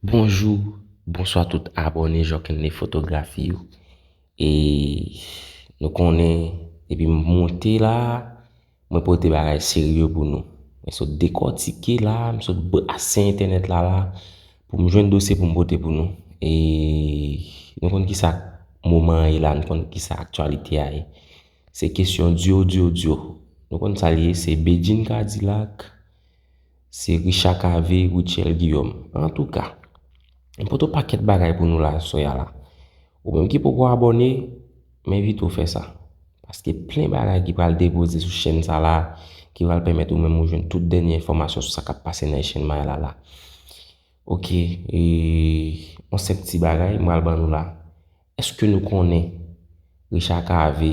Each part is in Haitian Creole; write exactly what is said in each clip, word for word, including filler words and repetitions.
Bonjou, bonswa tout abòne Jockenley Fotografi yo. E nou konnen, depi m monte la, mwen pote bagay serye pou nou. Mwen sot dekòtike la, m sot brase entènèt la la, pou m jwenn dosye pou m pote pou nou. E nou konn kisa moman an ye la, nou konn kisa aktyalite a ye. Se kesyon dyo, dyo, dyo. Nou konn sa l ye, se Bedjine Cadillac, se Richard Cavé, Rutshelle Guillaume. Antouka, m pote yon pakèt bagay pou nou la, aswè a la. Ou menm ki poko abòne, m envite w fè sa. Paske plen bagay ki pral depoze sou chèn sa la, ki pral pèmèt ou menm ou jwenn tout dènye enfòmasyon sou sa k ap pase nan chèn may la la. Oke, e, yon senp ti bagay, m pral ban nou la. Èske nou konnen Richard Cavé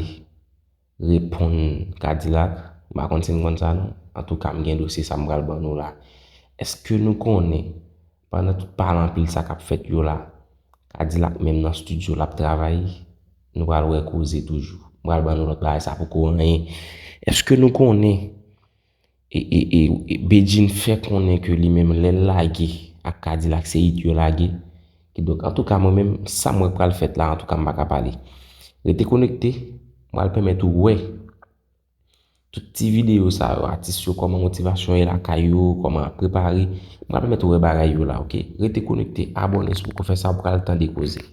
reponn Cadillac? M pa konn si n konn sa non. Antouka, m gen dosye sa m pral ban nou la. Èske nou konnen, pandan tout pale anpil sa k ap fèt yo la, Cadillac menm nan estidyo l ap travay, nou pral wè koze toujou. M pral ban nou lòt bagay sa poko anyen. Èske nou konnen e, e, e, e Bedjine fè konnen ke li menm lè l lage ak Cadillac se it yo lage. Kidonk, antouka, mwen menm, sa m wè k pral fèt la, antouka, m pa ka pale. Rete konekte, m pral pèmèt ou wè tout ti videyo sa yo, atis yo, kòman motivasyon ye lakay yo, kòman y ap prepare, m pral pèmèt ou wè bagay yo la, oke? Rete konekte, abòne si w poko fè sa, w pral tande koze.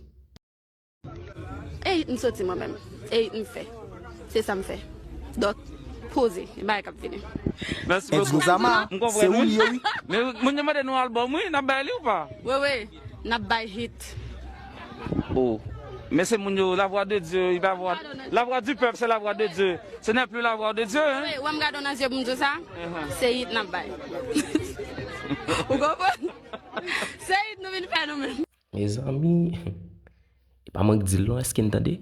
E it m soti mwen menm. E it m fè. Se sa m fè. Donk, poze. E bagay k ap vini. Mèsi bokou. Edmouzama, se ou l ye wi. Men moun yo mande nou albòm wi, n ap bay li ou pa? Wi, wi. N ap bay hit. Oh. Men se moun yo, la voix de Dieu, il va voir. La voix du peuple, c'est la voix de Dieu. Ce n'est plus la voix de Dieu, hein? Wi, wè m gade w nan zye pou m di w sa. Se hit n ap bay. Ou konprann? Se hit nou vin fè nou menm. Mezanmi, e pa mwen k di l non, èske n tande?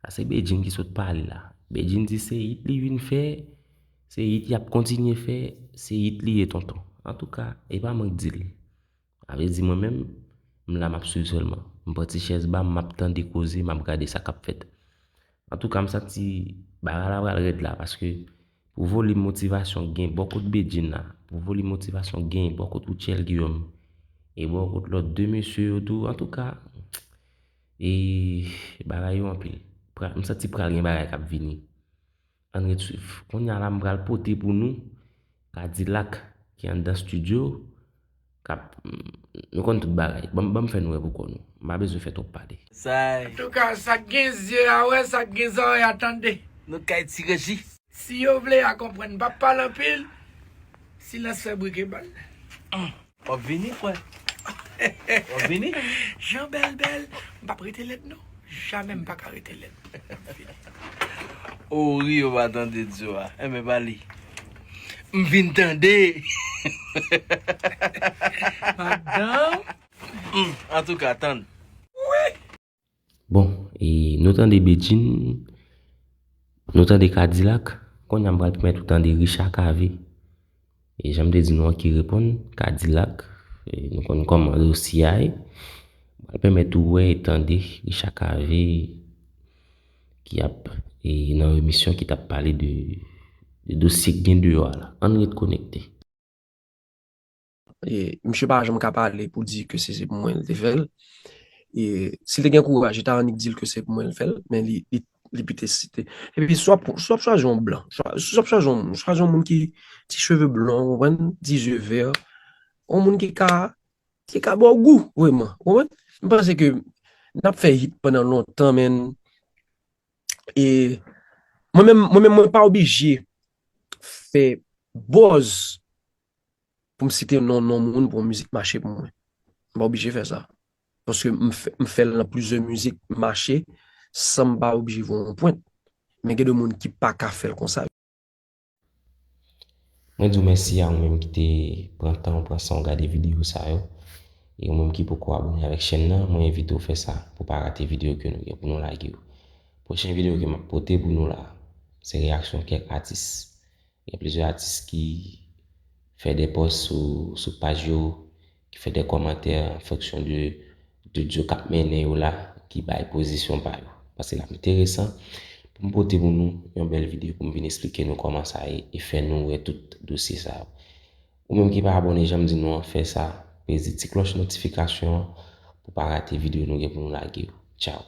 Sa se Bedjine ki sot pale la. Bedjine di se hit li vin fè, se hit y ap kontinye fè, se hit li ye tonton. Antouka, e pa mwen k di l. Sa vle di mwen menm, m la m ap swiv sèlman. M pran ti chèz ba m, m ap tande koze, m ap gade sa k ap fèt. Antouka, m santi bagay la pral rèd la, paske pou volim motivasyon k gen bò kot Bedjine la, pou volim motivasyon k gen bò kot Rutshelle Guillaume, e bò kot lòt de mesye yo tou, antouka, e bagay yo anpil. Pra, m santi pral gen bagay k ap vini. Ann ret swiv. Kounye a la, m pral pote pou nou Cadillac ki anndan estidyo, k ap, nou konn tout bagay. Ban m, ban m fè nou wè pou kò nou. M pa bezwen fè twòp pale. Sa. Antouka, sa k gen zye a wè, sa k gen zòrèy a tande. Nou kay ti reji. Si yo vle a konprann, m p ap pale anpil. Silans fè bri ke bal. W ap vini, frè? W ap vini? Jan bèl bèl, m p ap rete lèd non. Jamè m pa ka rete lèd. O ri yo pa tande di w a. Enben, ba li. M vin tande. Madanm. Antouka, tann. Bon, e nou tande Bedjine, nou tande Cadillac, kounye a m pral pèmèt ou tande Richard Cavé. E jan m te di nou an ki reponn, Cadillac, e nou konn kòman dosye a ye. M pral pèmèt ou wè e tande Richard Cavé ki ap e nan emisyon ki t ap pale de, de dosye k gen deyò a la. Ann ret konekte. E misye pa janm ka pale pou di ke se, se pou mwen l te fè l. E si l te gen kouraj, li ta annik di l ke se pou mwen l fè l, men li, li, li pite site. Epi si w ap, si w ap chwazi yon blan, chwa- si w ap chwazi yon moun, chwazi yon moun ki ti cheve blon, ou konprann, ti zye vè, yon moun ki ka, ki ka ba w gou, vrèman, ou konprann? M panse ke n ap fè hit pandan lontan, men e mwen menm, mwen menm, mwen pa oblije fè buzz pou m site non, non moun pou yon mizik mache pou mwen. M pa oblije fè sa. Paske m fè, m fè l nan plizyè mizik mache san m pa oblije voye yon pwent. Men gen de moun ki pa ka fè l konsa. Mwen di w mèsi a ou menm ki te pran tan w, pran san w gade videyo sa yo. E ou menm ki poko abòne avèk chèn nan, mwen envite w fè sa pou w pa rate videyo ke nou gen pou nou lage yo. Pwochen videyo ke m ap pote pou nou la, se reyaksyon kèk atis. Gen plizyè atis ki fè de pòs sou, sou paj yo, ki fè de kòmantè an fonksyon de, de dyo k ap mennen yo la, ki bay pozisyon pa yo. Paske l ap enteresan pou m pote pou nou yon bèl videyo pou m vin esplike nou kòman sa ye e fè nou wè tout dosye sa yo. Ou menm ki pa abòne, jan m di nou an, fè sa, Peze ti klòch notifikasyon an pou pa rate videyo nou gen pou nou lage yo. Tchao.